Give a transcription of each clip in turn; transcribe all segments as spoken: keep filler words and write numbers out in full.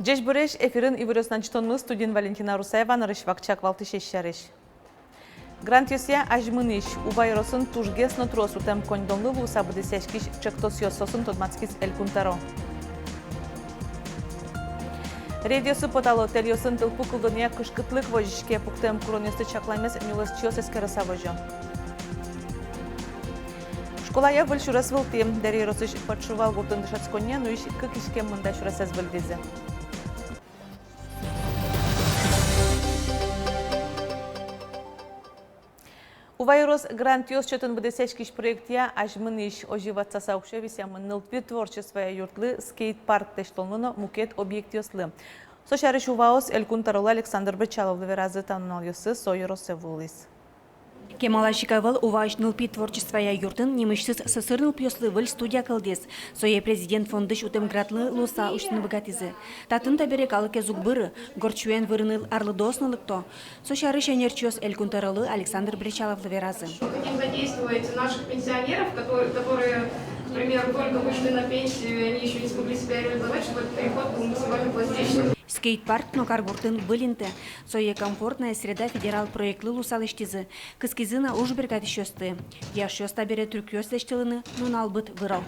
Ӟечбуресь! Эфирын «Иворъёс» но ӝытонмы, студиын Валентина Русаева. Нырысь вакчияк валтӥсез сярысь. Грантъёсъя азьмынӥсь. Ува ёросын тужгес но трос утэм коньдонлы луыса быдэсъяськись ӵектосъёс, соосын тодматскиз Элькун Тӧро. Рейдъёсы потало. Тэльёсын тылпу кылдонъя кышкытлык возиське. Пуктэм куронъёсты чакламез нюлэсчиос эскерыса возё. Школая выль сюрес вылтӥ. Дэри ёросысь Подшивал гуртын дышетсконние нуись кык иськем мында сюресэз выльдӥзы. Ува ёрос грантъёс чотын быдэсъяськись проектъя азьмынӥсь. Озьы ватсаса уксё висъямын нылпи творчествоя юртлы, скейт-парк лэсьтонлы но мукет объектъёслы. Со сярысь уваос Элькун Тӧролы Александр Бречаловлы веразы. Та нуналъёсы со ёросэ вуылӥз. Кемалась ик ӧвӧл Уваысь нылпи творчествоя юртын нимысьтыз сӧсыр нылпиослы выль студия кылдӥз. Сое Президент фондысь утэм грантлы луыса усьтыны быгатӥзы. Татын табере калыкез уг быры, горд сюен вырыны арлыдоос но лыкто. Со сярысь ӧнерчиос Элькун Тӧролы Александр Бречаловлы веразы. Хотим задействовать наших пенсионеров, которые, которые, к примеру, только вышли на пенсию, и они ещё не смогли себя реализовать, чтобы этот переход был максимально пластичным. Скейт-парк но каргуртын выль инты. Сое «Комфортная среда» федерал проектлы луыса лэсьтӥзы. Кыскизы на уж бергатӥсьёсты. Пияшъёс табере трюкъёс лэсьтылыны нунал быт выро.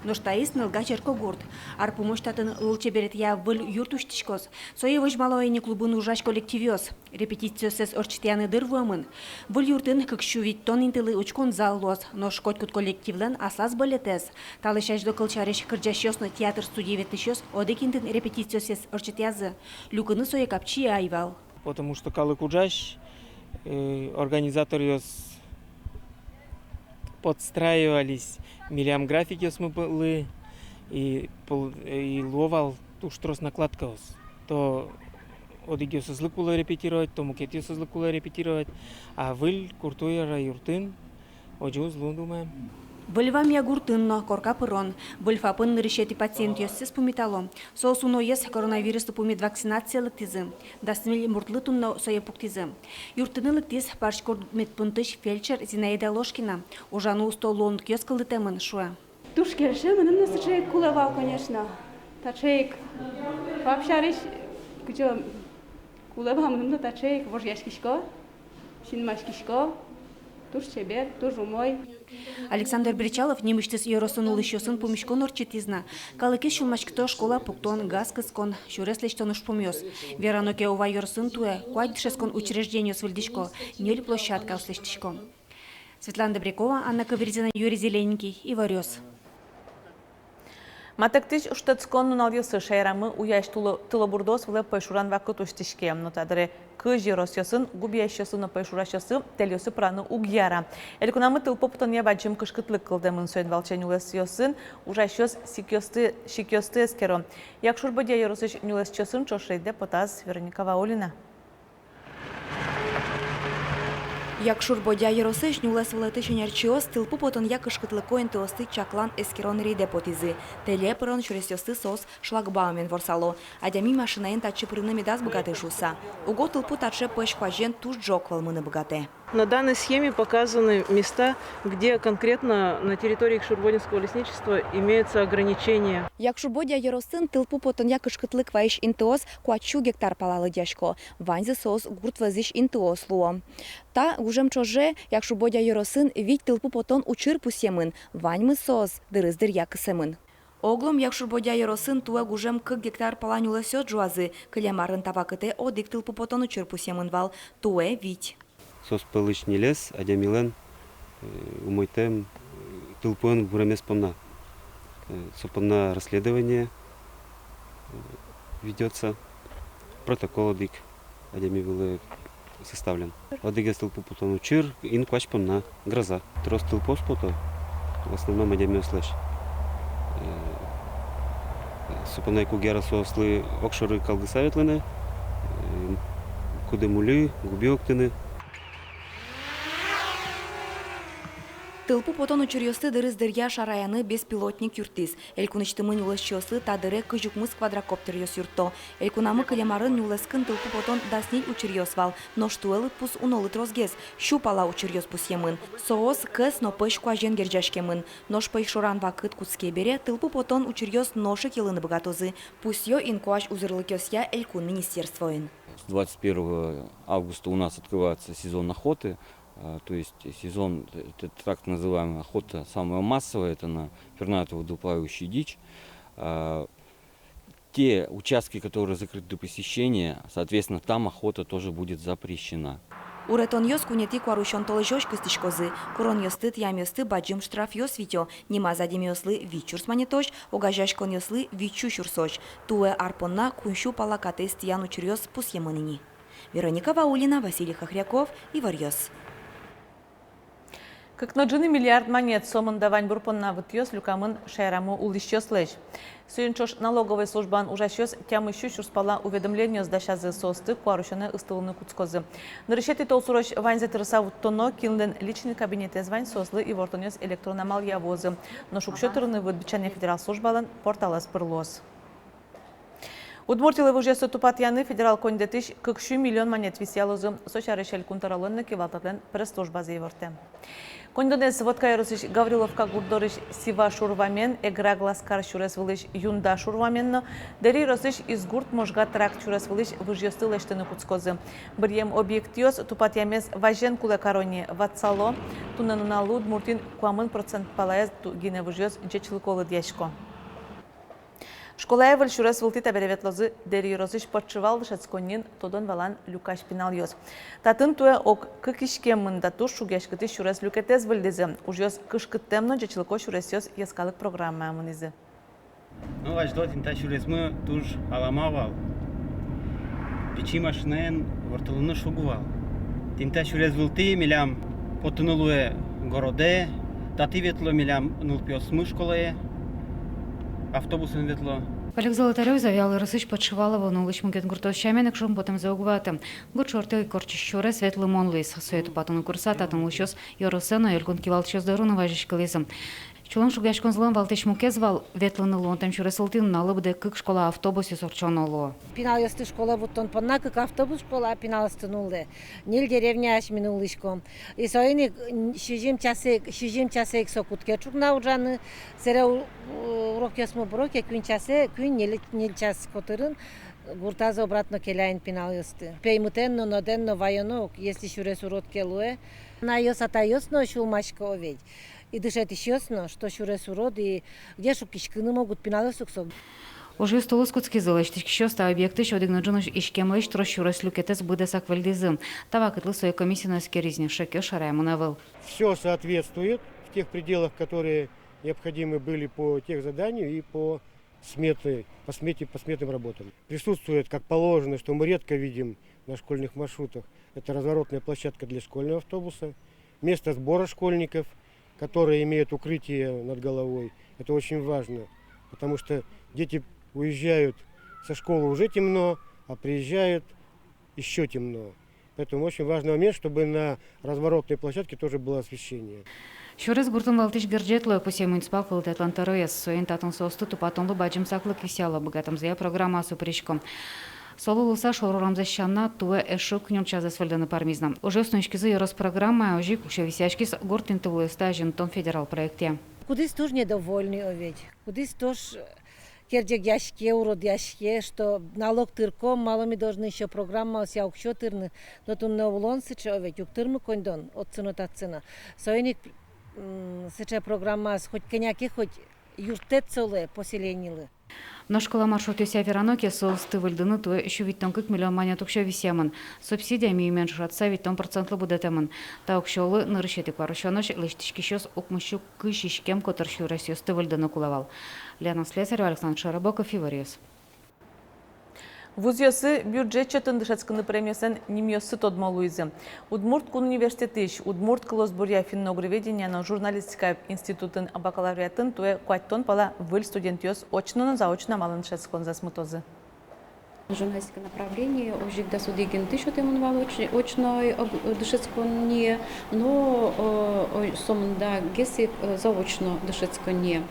Нош таиз Нылга черкогурт. Ар пумозь татын лулчеберетъя выль юрт усьтӥськоз. Сое возьмало ини клубын ужась коллективъёс. Репетициоссэс ортчытъяны дыр вуэмын. Выль юртын кык сю витьтон интылы учкон зал луоз. Нош котькуд коллективлэн аслаз балетэз. Талэсь азьло, кылсярысь, кырӟасьёс но театр студие ветлӥсьёс одӥг интын репетициоссэс ортчытъязы. Люкыны сое капчи ӧй вал. Потому что калык ужась, э, организаторъёс подстраивались милям графикъёсмылы, и пол-, и луо вал туж трос накладкаос. То одӥгъёсызлы кулэ репетировать, то мукетъёсызлы кулэ репетировать. А выль куртуй яра юртын озьы уз луы, думаю. Выль Вамья гуртын но корка пырон. Выль ФАПын нырысетӥ пациентъёссэс пумитало. Соос уноез коронавируслы пумит вакцинацие лыктӥзы. Дас ньыль муртлы туннэ сое пуктӥзы. Юрттыны лыктӥз Парсь гурт медпунктысь фельдшер Зинаида Ложкина. Ужаны усто луонлыкъёс кылдытэмын, шуэ. Туж кельше, мыным но сыӵе ик кулэ вал, конечно. Таӵе ик, вообще, арысь, кызьы кулэ вал, мыным но таӵе ик. Вожъяськисько, синмаськисько. Туж чебер, туж умой. Александр Бречалов нимысьтыз ёросын улӥсьёсын пумиськон ортчытӥз на. Калыкез сюлмаськыто школа пуктон, газ кыскон, сюрес лэсьтон ужпумъёс. Верано ке, Ува ёросын туэ куать дышетскон учреждениос выльдӥсько, ньыль площадкаос лэсьтӥсько. Светлана Добрякова, Анна Ковырзина, Юрий Зелененький, Иворъёс. Матэктӥсь шутэтскон нуналъёсы шаерамы уясь тыло-, тылобурдоос вылэ пӧйшуран вакыт усьтӥське. Но та дыре кызь ёросъёсын губиясьёслы но пӧйшурасьёслы тэльёсы пыраны уг яра. Элькунамы тылпу потонъя бадӟым кышкытлык кылдэмын. Соин валче нюлэсъёсын ужасьёс сикъёсты, сикъёсты эскеро. Якшур-Бӧдья ёросысь нюлэсчиосын ӵош рейдэ потаз Вероника Ваулина. Якшур-Бӧдья ёросысь нюлэс вылэтӥсь ӧнерчиос тылпу потонъя кышкытлыко интыосты чаклан-эскерон рейдэ потӥзы. Тэле пырон сюресъёсты соос шлагбаумен ворсало. Адями машинаен татчы пырыны медаз быгаты шуыса. Уго тылпу таӵе пӧсь куазен туж ӝог вӧлмыны быгатэ. На данной схеме показаны места, где конкретно на территории Якшур-Бӧдьинского лесничества имеются ограничения. Якшур-Бӧдья ёросын тылпу потонъя кышкытлык вайись интыос куать сю гектар пала лыдъясько. Ваньзы соос гурт вӧзысь интыос луо. Та гужем ӵоже Якшур-Бӧдья ёросын вить тылпу потон учыр пусъемын, ваньмыз соос дырыз дыръя кысэмын. Оглом Якшур-Бӧдья ёросын туэ гужем кык гектар пала нюлэсъёс ӝуазы, кылем арын та вакытэ одӥг тылпу потон учыр пусъемын вал, туэ вить. Соос пӧлысь ньылез адямилэн, э, умойтэм, э, тылпуэн вуремез понна. Э, со понна расследование, э, ведётся, протокол одӥг адями вылэ составлен. Одӥгез тылпу потон учыр ин куазь понна, гроза. Трос тылпуос пото, в основном адямиослэсь. Э, со понна ик уг яра соослы огшоры калгыса ветлыны, э, кудымульы, губи октыны. Тылпу потон учыръёсты дырыз дыръя шараяны беспилотник юрттӥз. Элькунысьтымы нюлэсчиослы та дыре кызь укмыс квадрокоптеръёс юртто. Элькунамы кылем арын нюлэскын тылпу потон дас ньыль учыръёс вал, нош туэ лыдпус унолы тросгес, сю пала учыръёс пусъемын. Соос кӧс но пӧсь куазен герӟаськемын. Нош пӧйшуран вакыт кутске бере, тылпу потон учыръёс нош ик йылыны быгатозы, пусъё инкуазь узырлыкъёсъя элькун министерствоын. С двадцать первого августа у нас открывается сезон охоты, а, то есть сезон, э, это так называемая охота самая массовая, это на пернатую водоплавающую дичь. А, те участки, которые закрыты для посещения, соответственно, там охота тоже будет запрещена. Уретонъёс куинетӥ куарусён толэзёзь кыстӥськозы. Куронъёсты, тӥямъёсты бадӟым штрафъёс витё. Нимаз адямиослы вить сюрс манетозь, огазеяськонъёслы вить сю сюрсозь. Туэ ар понна куинь сю пала катэз тӥян учыръёс пусъемын ини. Вероника Ваулина, Василий Хохряков, «Иворъёс». Кык но ӝыны миллиард манет, сомында ваньбур понна вытъёс люкамын шаерамы улӥсьёслэсь. Соин ӵош налоговой службаын ужасьёс тямыс сю сюрс пала уведомлениос дасязы, соосты куарусёнэ ыстылыны кутскозы. Нырысетӥ толсурозь ваньзэ тырыса вуттоно, кинлэн личный кабинетэз вань, соослы ивортонъёс электрон амалъя вуозы. Нош уксё тырыны выт бичанъя федерал службалэн порталэз пыр луоз. Удмуртилы выжъёсты тупатъяны федерал коньдэтысь кык сю миллион манет висъялозы. Со сярысь Элькун тӧролэн но кивалтэтлэн пресс-службазы ивортэ. Коньдонэз Вотка ёросысь Гавриловка гурт дорысь Сива шур вамен, Эгра Глазкар сюрес вылысь Юнда шур вамен но Дэри ёросысь Изгурт — Можга тракт сюрес вылысь выжъёсты лэсьтыны кутскозы. Быръем объектъёс тупатъямез вазен кулэ каро ни, ватсало. Туннэ нуналлы Удмуртиын куамын процент палаез ту-, гинэ выжъёс ӟечлыко лыдъясько. Школае выль сюрес вылтӥ табере ветлозы Дэри ёросысь Подшивал дышетсконниын тодон-валан люкась пиналъёс. Татын туэ ог кык иськем мында туж шугъяськытӥсь сюрес люкетэз выльдӥзы. Ужъёс кышкыттэм но ӟечлыко сюресъёс йӧскалык программая мынӥзы. Ну, азьло тӥни та сюресмы туж алама вал. Пичи машинаен ворттылыны шуг вал. Тӥни та сюрес вылтӥ милям потыны луэ городэ, татӥ ветло милям нылпиосмы школае, автобусэн ветло. Олег Золотарёв Завьял ёросысь Подшивалово но улӥсь мукет гуртъёс сямен ик шумпотэмзэ уг ваты. Гурт шорты ик ортчись сюрес ветлымон луиз. Сое тупатыны курыса татын улӥсьёс ёросэ но элькун кивалтӥсьёс доры но вазиськылӥзы. Сюлэм шугъяськонзылэн валтӥсь мукетыз вал: ветлыны луонтэм сюрес вылтӥ нуналлы быдэ кык школа автобусъёс ортчоно луо. Пиналъёсты школае вуттон понна кык автобус школа пиналъёсты нуллэ. Ньыль деревняысь ми нуллӥськом. И соин ик сизьым часэ ик, сизьым часэ ик со кутске ӵукна ужаны. Сэре у-, урокъёсмы быро ке, куинь часэ, куинь-ньыль, ньыль час котырын гуртаз обратно келяйын пиналъёсты. Пеймытэн но, нодэн но ваёно ук, если сюрес урод ке луэ. Анайёс, атайёс но сюлмасько ведь. И дышетӥсьёс но, что сюрес урод, и где шуккиськыны могут пиналъёс ук со. Ужъёс тулыс кутскизы. Лэсьтӥськисьёс та объектысь одӥг но ӝыны иськемлэсь трос сюрес люкетэз быдэсак выльдӥзы. Та вакытлы сое комиссия но эскериз ни, шекъёс шараямын ӧвӧл. Всё соответствует в тех пределах, которые необходимы были по техзаданию и по сметы, по смете, по сметным работам. Присутствует, как положено, что мы редко видим на школьных маршрутах, это разворотная площадка для школьного автобуса, место сбора школьников, которое имеет укрытие над головой. Это очень важно, потому что дети уезжают со школы уже темно, а приезжают ещё темно. Поэтому очень важный момент, чтобы на разворотной площадке тоже было освещение. Сюрес гуртын валтӥсь герӟет луэ, пусъе муниципал кылдытэтлэн тӧроез. Соин татын соосты тупатонлы бадӟым саклык висъяло, быгатэмзыя программаосы пырисько. Солы луыса, шорурамзэ сяна, туэ эшшо куинь ульчазэс выльдыны пӧрмиз на. Ужъёс нуиськизы ёрос программая, озьы ик уксё висъяськиз гурт инты вылъёсты азинтон федерал проектъя. Кудӥз туж недовольный, о ведь. Кудӥз туж керӟегъяське, уродъяське, что налог тырком, малы ми должны ещё программаосъя уксё тырны, но туннэ улон сыӵе, о ведь, уг тырмы коньдон отсы но татсы но. Соин ик, м, сыӵе программаос хоть кӧня ке, хоть юрттэт солы, поселенилы. Нош школа маршрутъёсъя верано ке, соосты выльдыны туэ сю витьтон кык миллион манет уксё висъямын. Субсидия миымен ӵошатыса витьтон процентлы будэтэмын. Та уксёлы нырысетӥ куарусёнозь лэсьтӥськисьёс укмыс сю кызь иськем котыр сюресъёсты выльдыны кулэ вал. Лена Слесарева, Александр Широбоков, «Иворъёс». Вузъёсы бюджет счётын дышетскыны пыремъёслэн нимъёссы тодмо луизы. Удмурт кун университетысь удмурт кылосбуръя, финно-угроведения но журналистика институтын бакалавриатын туэ куатьтон пала выль студентъёс очно но заочно амалэн дышетсконзэс мытозы. Журналистика направление озьы ик дас одӥг инты сётэмын вал оч-, очной об-, дышетсконние, но, э, о, сомындагес ик, э, заочно дышетсконние.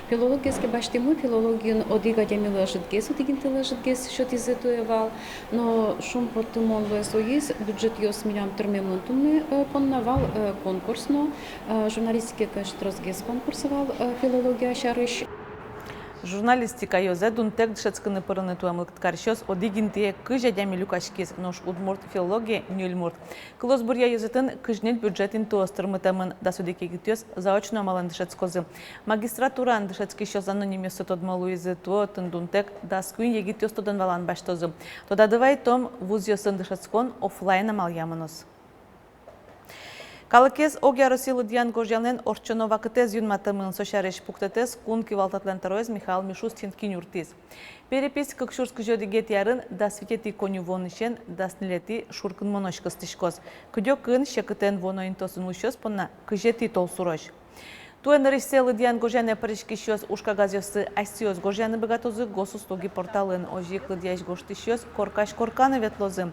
Филологиез ке басьтӥмы, филологиын одӥг адямилы ӧжытгес, одӥг интылы ӧжытгес сётӥзы туэ вал. Но шумпотымон луэ соиз, бюджетъёс милям тырмемын туннэ, э, понна вал, э, конкурс но, э, журналистикаысь тросгес конкурс вал, э, филология сярысь. Журналистика ёзэ дунтэк дышетскыны пырыны туэ мылкыдкарисьёс одӥг интые кызь адями люкаськиз, нош удмурт филологие — ньыль мурт. Кылосбуръя ёзэтын кызь ньыль бюджет интыос тырмытэмын, дас одӥг егитъёс заочно амалэн дышетскозы. Магистратураын дышетскисьёслэн но нимъёссы тодмо луизы, туэ отын дунтэк дас куинь егитъёс тодон-валан басьтозы. Тодады вайтом, вузъёсын дышетскон офлайн амалъя мыноз. Калыкез огъяроссиысь лыдъян-гожъянлэн ортчоно вакытэз юнматэмын. Со сярысь пуктэтэз кун кивалтэтлэн тӧроез Михаил Мишустин кин юрттӥз. Перепись кык сюрс кызь одӥгетӥ арын дас витетӥ коньывуонысен дас ньылетӥ шуркынмонозь кыстӥськоз. Кыдёкын, секытэн вуоно интыосын улӥсьёс понна кызетӥ толсурозь. Туэ нырысьсэ лыдъян-гожъяне пыриськисьёс уж кагазъёсты асьсэос гожъяны быгатозы госуслуги порталын. Озьы ик лыдъясь-гожтӥсьёс коркась корканы ветлозы.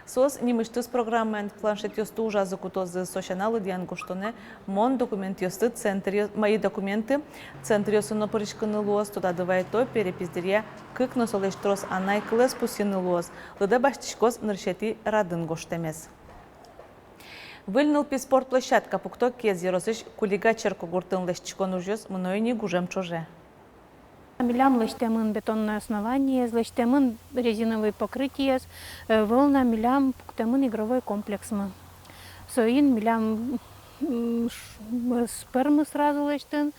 Соос нимысьтыз программаен планшетъёсты ужазы кутозы. Со сяна, лыдъян-гожтонэ «Мон документъёсты» центръё-, «Мои документы» центръёсын но пыриськыны луоз. Тодады вайто, перепись дыръя кык но солэсь трос анай кылэз пусйыны луоз. Лыдэ басьтӥськоз нырысетӥ радын гожтэмез. Выль нылпи спорт площадка пукто Кез ёросысь Кулига черкогуртын. Лэсьтӥськон ужъёс мыно ини гужем ӵоже. Милям лэсьтэмын бетонное основаниез, лэсьтэмын резиновый покрытиез, э, ӧвӧл на милям пуктэмын игровой комплексмы. Соин милям, м, ш-, м, с-, пӧрмы сразу лэсьтын,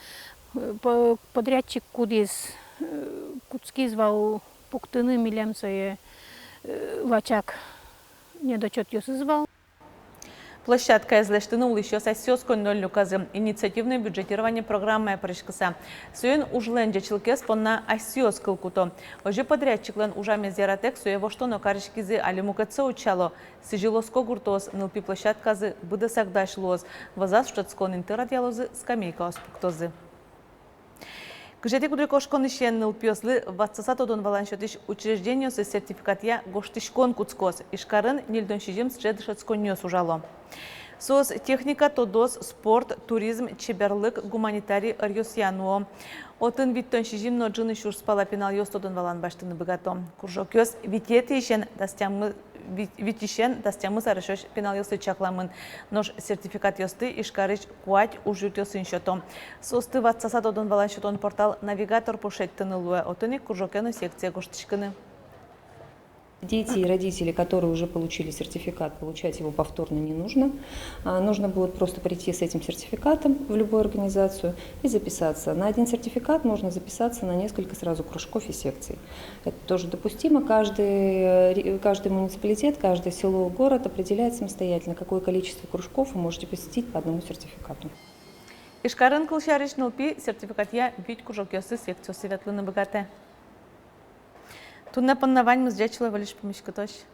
э, по-, подрядчик кудӥз, э, кутскиз вал пуктыны милям сое, э, лачак недочётъёсыз вал. Площадкаез лэсьтыны улӥсьёс асьсэос коньдон люказы, инициативное бюджетирование программае пыриськыса. Соин ужлэн ӟечлыкез понна асьсэос кыл куто. Озьы подрядчиклэн ужамез яратэк, сое воштоно кариськизы, али мукетсэ утчало. Сӥзьыл оско гуртоос нылпи площадказы быдэсак дась луоз. Вӧзаз шутэтскон инты радъялозы, скамейкаос пуктозы. Кызетӥ кудрякошконысен нылпиослы ватсаса тодон-валан сётӥсь учреждениосы сертификатъя гожтӥськон кутскоз. Ижкарын ньыльдон сизьым сыӵе дышетсконниос ужало. Соос техника, тодос, спорт, туризм, чеберлык, гуманитарий ӧръёсъя нуо. Отын витьтон сизьым но ӝыны сюрс пала пиналъёс тодон-валан басьтыны быгато. Кружокъёс витетӥысен дас тямы вить-, витьысен дас тямыс аресозь пиналъёслы чакламын, нош сертификатъёсты Ижкарысь куать ужъюртъёсын сёто. Соосты ватсаса тодон-валан сётон портал «Навигатор» пыр шедьтыны луэ, отын ик кружоке но секцие гожтӥськыны. Дети и родители, которые уже получили сертификат, получать его повторно не нужно. А, нужно будет просто прийти с этим сертификатом в любую организацию и записаться. На один сертификат можно записаться на несколько сразу кружков и секций. Это тоже допустимо. Каждый, э, ре-, каждый муниципалитет, каждое село, город определяет самостоятельно, какое количество кружков вы можете посетить по одному сертификату. Ижкарын, кылсярысь, нылпи сертификатъя вить кружокъёсы, секциосы ветлыны быгатэ. Туннэ понна ваньмыз. Ӟеч луэ, выльысь пумиськытозь.